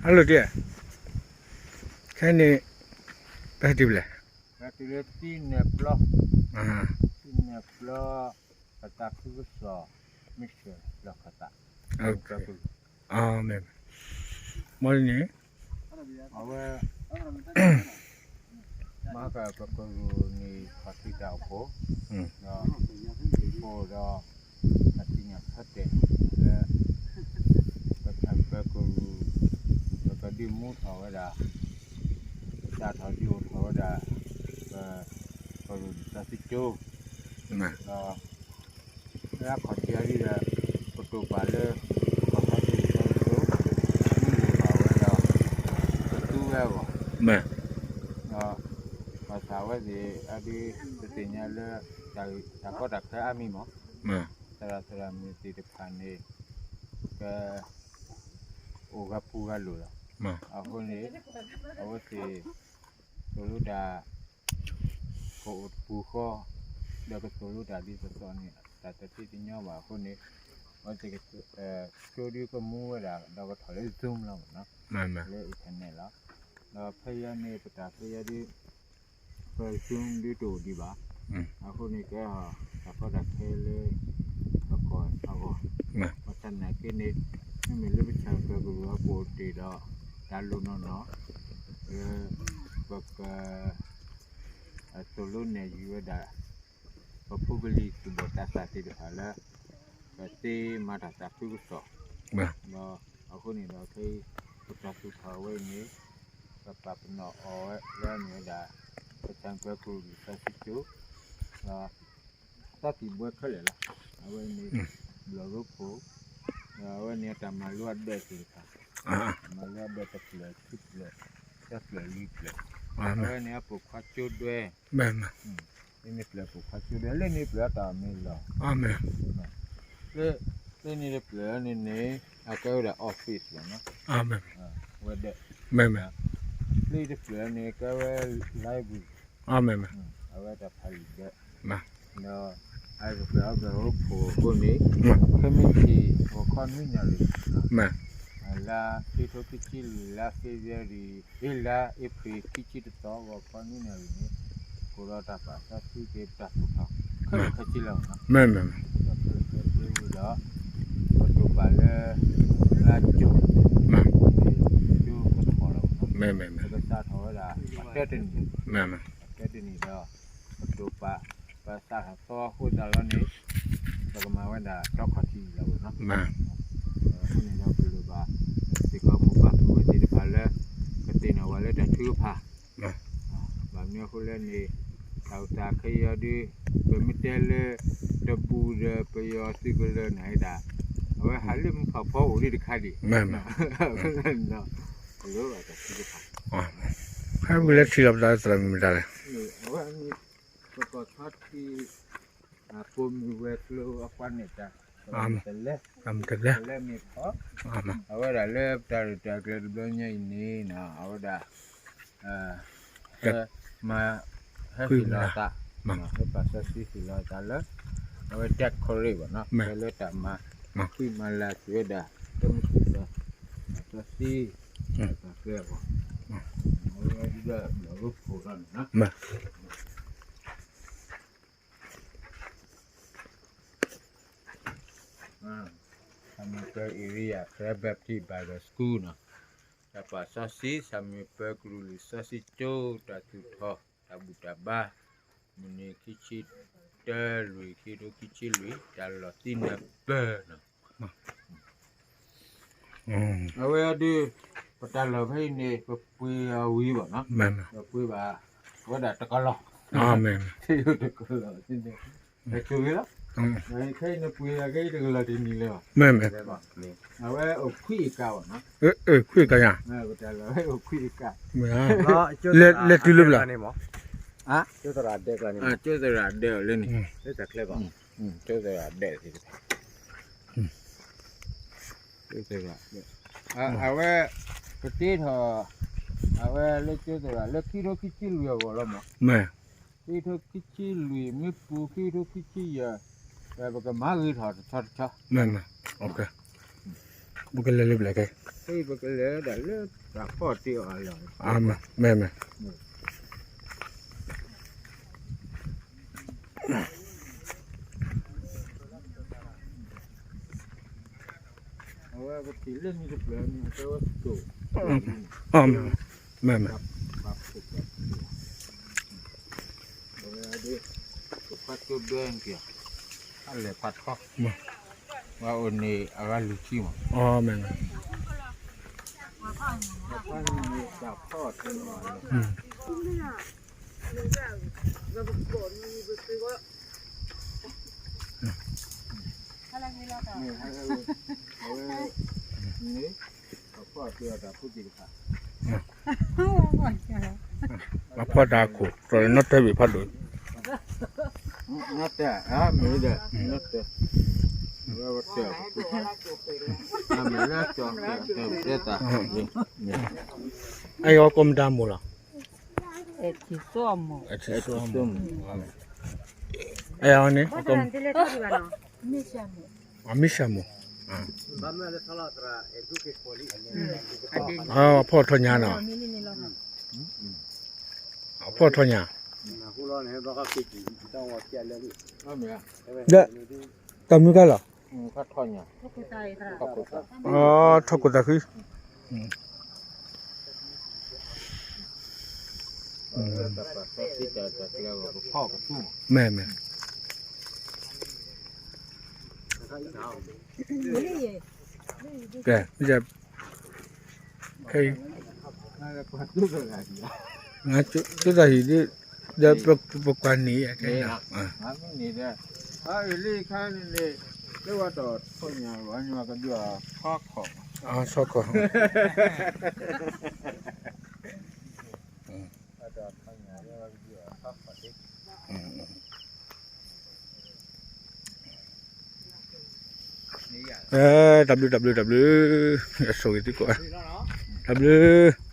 ဟဲလိာ်တ့ၢ်, ခဲန့ၣ် ပဟဲတုၤဖဲလဲၣ်, ဟဲတုၤလၢသံနၢၤပျီ, သံနၢၤပျီ, ပသးခုကစီၣ် မ့ၢ်ဆှၢလီၤခီၣ်သး, မ့ၢ်, မ့ၢ်န့ၣ်, အဝဲ မၤကပကရူၢ်န့ၣ်ခီၣ်ထံးတၢ်အိၣ်ဖှိၣ်, ဒီးအိၣ်ဒီး အသ့ၣ်ညါဖးတဲာ်လၢ ပတၢ်ပၢကရူၢ်, ပကဒုးမူထီၣ်ဝဲဒၣ်, ပစးထီၣ်ဒုးအိၣ်ထီၣ်ဝဲဒၣ် ပကရူၢ်လံာ်စီဆှံကၠိ, ဒီး လၢအခီၣ်ထံးအံၤဒီး ပတိာ်ပာ်လၢ ခီၣ်ဖးသ့ၣ်တဖၣ်အသိး, မ့ၢ်လိၣ်ဘၣ်ဝဲဒီး ပသူဝဲအဂီၢ်, ဒီး ဘၣ်ဆၣ်အဝဲသ့ၣ်အဒုး ပသ့ၣ်ညါလၢ တၢ်ကီတၢ်ခဲအါမံၤမး, သရၣ်သရၣ်မုၣ်သ့ၣ်တဖၣ်န့ၣ် က အိၣ်ဂၤပူၤဂၤလိာ်လီၤ. အဃိန့ၣ် အဝဲသ့ၣ် သိၣ်လိတၢ် ကအိၣ်တပူၤဃီ, ဒီးကသိၣ်လိတၢ်ဒ်သိးသိးန့ၣ် တၢ်တသ့တညီဘၣ်အဃိန့ၣ်, အဝဲသ့ၣ် ကၠိဒုးကမူဝဲဒၣ်ဒီးကထီၣ်လၢ Zoom လီၤမးနီၤ, လၢ internet လီၤ. ဒီးဖဲယဲန့ၣ် ပတၢ်ဖဲယဲဒုး ပ Zoom ဒုးတအိၣ်ဒံးဘၣ်. အဃိန့ၣ် ကဲထီၣ်တၢ်ကီတၢ်ခဲလၢ ပကီၢ်အဂီၢ်, ဘၣ်ဆၣ်သနာ်က့န့ၣ် မ့မ့ၢ်လၢပဆၣ်ကပၢၤကရူၢ်အပူၤတ့ၢ်ဒီး တၢ်လိၣ်နီၢ်နီၢ် လၢ ပက သိၣ်လိနဲၣ်ယုာ်ဝဲဒၣ် ပဖိပလံၤသူၣ်ဘီၣ်သးစၢ်သ့ၣ်တဖၣ်လၢ ပသ့မၤတၢ်သးခုကစီၣ်, ဒီးအဃိန့ၣ်ဒီးခဲအံၤ ပတၢ်သူၣ်ထီၣ်ဝဲအံၤန့ၣ် ပပာ်ပနီၣ်အီၤဝဲလၢအမ့ၢ်ဝဲဒၣ် ပဆၣ်ကပၢၤကရူၢ်လံာ်စီဆှံကၠိ, ဒီး သီသံၣ်ဘှဲခဲလၢာ်လီၤ. အဝဲန့ၣ် ဘျီၣ်ရိဖှိၣ်, ဒီးအဝဲန့ၣ်တၢ်မၤလိအဒၢးသ့ၣ်တဖၣ်, မၤလိအဒၢးတဖျၢၣ်ခံဖျၢၣ် သၢဖျၢၣ်လွံၢ်ဖျၢၣ်, အဝဲန့ၣ်အပိာ်ခွါကၠိဒွဲ, မ့မ့ၢ်ဖျၢၣ်ပိာ်ခွါကၠိဒွဲ လၢန့ၣ်ဖျၢၣ်အတၢ်မ့ၢ်လီၤ. လၢန့ၣ်တဖျၢၣ်န့ၣ်န့ၣ် အကဲဝဲဒၣ် office လီၤနီၤ, ဝဲဒၢး, လၢတဖျၢၣ်န့ၣ်ကဲဝဲ library, အဝဲတၢ်ဖးယံာ်ဒၢး, ဒီး အတဖျၢၣ်အဘျီၣ်ရိဖှိၣ်အဃိန့ၣ် ခဲမုၢ်ဆ့ၣ် ဂီၤခီနွံနၣ်ရံၣ် လါခံကထိခံဆံလွံၢ် လါ February အ့ လါ April ခံဆံတသီ ဂီၤခီနွံနၣ်ရံၣ်န့ၣ် အိၣ်ဒီးတၢ်ပာ်စီဆှံက့ၤပတၢ်သူၣ်ထီၣ် ခဲလၢာ်ခဲဆ့လီၤ. ဒီးခဲလၢာ်ခဲဆ့ဝံၤဒီး ပတိာ်ပာ်လၢ လါကၠိ ကၠိကထီၣ်လီၤ. ပကစးထီၣ်ဝဲဒၣ် ပတဲတနံၣ် ပတဲတနံၣ်ဒီး ပတိာ်ပာ် ပစးထီၣ်သီအဃိသတးလီၤန့ၣ် ပကမၤဝဲဒၣ်တြီခီၣ်ထံးလီၤနီၤ. အဃိန့ၣ်ဒီးပလိၣ်ဘၣ် စ့ၢ်ကီးမိၢ်ပၢ်ပုၢ်ဝဲၢ်သ့ၣ်တဖၣ်လၢ ကသ့ၣ်နီၣ်ဝဲလၢတၢ်ထုကဖၣ် ဘၣ်မနုၤအဃိလဲၣ်န့ၣ် တၢ်အိၣ်သးခဲအံၤအီၤဒုး ပမ့ၢ်တဲလၢ တပူၤဒီးပယီၤသုးကလၢၤန့ၣ်ဒၣ် အဝဲဟးလၢမုၢ်ဖးဖီအိၣ်ဒံးတခါဒံး အဃိန့ၣ်ဒီး ပလိၣ်ဘၣ်တၢ်ထုကဖၣ် ဖဲဝံၤလၢထံၣ်လီၤပသးသရၣ်မုၣ်မတၤလဲၣ်. အဝဲ ပကီၢ်ဆီထံ ပိာ်မုၣ်ဝဲၤကျိၤအပှၤနဲၣ်တၢ် တလဲ တလဲ တလဲမ့ၢ်ဖီ အဝဲဒၣ်လၢတၢ်ရဲၣ်တၢ်ကျဲၤတဘျီညါအံၤန့ၣ် အဝဲဒၣ် ဟဲမၤ ဟဲဟ့ၣ်လီၤအသး ဟဲပာ်စီဆှံဟ့ၣ်လီၤအသးလၢ အဝဲ decorate ဘၣ်နီၤ တဲလၢတၢ်မၤ ဃံမၤလၤက့ၤဝဲဒၣ် တၢ်မုၢ်ဆ့ၣ်ဒီး ပာ်စီဆှံ တၢ်ကျဲအဂီၢ် အဝဲဒၣ်ဘျီၣ်ရိဖှိၣ်ထီၣ်န့ၣ်နီၤ ဆၣ်မုၢ်ပၢၤ area Karen Baptist Bible School နီၤ, တၢ်ပာ်စီဆှံ ဆၣ်မုၢ်ပၢၤကရူၢ်လံာ်စီဆှံကၠိ တၢ်သူၣ်ထီၣ် တၢ်ဘူၣ်တၢ်ဘါ မုၢ်နံၤခံဆံတၢလွံၢ် ခံကထိခံဆံလွံၢ် တၢ်လီၢ်သံနၢၤပၢၢ်နီၤ အဝဲဒုး ပတၢ်လီၢ်ဖဲအံၤန့ၣ် ပပှ့ၤအီၤဝံၤဘၣ်နီၤ, ပပှ့ၤဘၣ် အဝဲဒၣ်တကလီၢ်, တကလီၢ်န့ၣ် ခဲအံၤန့ၣ်ပှ့ၤအီၤခဲအံၤတကလီၢ်တနံၤလၢၤဘၣ်, အဝဲအိၣ်ခွံအကါဘၣ်နီၤ, ခွံအကါယါ, ပတၢ်လီၢ်ဝဲအိၣ်ခွံအကါ, လဲၤတုၤလၢဘျီ ကၠိသရၣ်ဒဲးအီၤလၢန့ၣ်, ကၠိသရၣ်ဒဲးသ့ၣ်တဖၣ်, ကၠိသရၣ်ဒဲးသ့ၣ်တဖၣ်, ကၠိသရၣ်ဒဲး, အဝဲ ပတ့ထီၣ် အဝဲလၢကၠိသရၣ် လၢခံကထိခံဆံလွံၢ်အဂီၢ်လီၤမး, ခံကထိခံဆံလွံၢ် မ့ၢ်ပူၤခံကထိခံဆံယဲၢ် ပကမၤဂ့ၤထီၣ်တဆီတဆီ မ့ၢ် မ့ၢ် OK, ပကလဲၤလၢဘျဲၣ်ခဲ, ပကလဲၤဒၣ်လၢတၢ်ဖီၣ်တ့ၢ်အီၤလီၤ, မ့ၢ်မ့ၢ်, အဝဲပထံၣ်လၢမံၤတဖျၢၣ်န့ၣ် အဝဲကတိၤ, မ့ၢ်မ့ၢ်, အဝဲဒၣ်, ကဖးကၠိဒွဲၣ်က့ၤ, အလဲၤဖးထီ, ပှၤအိၣ်န့ၣ်အဂၤလွံၢ်ဆံမး, ပှၤဖီၣ်တၢ်ခိၣ် တြီၤလၢနီၣ်တၢဘ့ၣ်ဖးဒိၣ်, နီၣ်တၢ, မ့ၢ်ဒီး, နီၣ်တၢ, မ့ၢ်လၢကၠီ, အဲၣ်အီၤကိးမတၤမိၢ်လီၤ, အဲၣ်အီၤကိးမတၤမိၢ်, အဲၣ်အီၤန့ၣ်, အမံၣ်စၢ်မိၢ်, အဖီၣ်ထီၣ်ညါနီၤ, အဖီၣ်ထီၣ်ညါ, ဒီး, တၢ်မုၢ်ကါလီၤ, ထီၣ်ခိၣ်သးဃံ, မ့ၢ်မ့ၢ်, ကဲ, ခဲအံၤ, ကၠိသးဟံၣ်ဒ်, ဒီးပကွၢ်န့ၣ်, အလံခါန့ၣ်, လၢဝဲတီၤထီၣ်ညါ, ဆီခီၣ်, ဆီခီၣ် တၢ်ဘျုးတၢ်ဘျုးတၢ်ဘျုး, အဆိၣ်ဂ့ၤသုကိးဂၤ, တၢ်ဘျုး.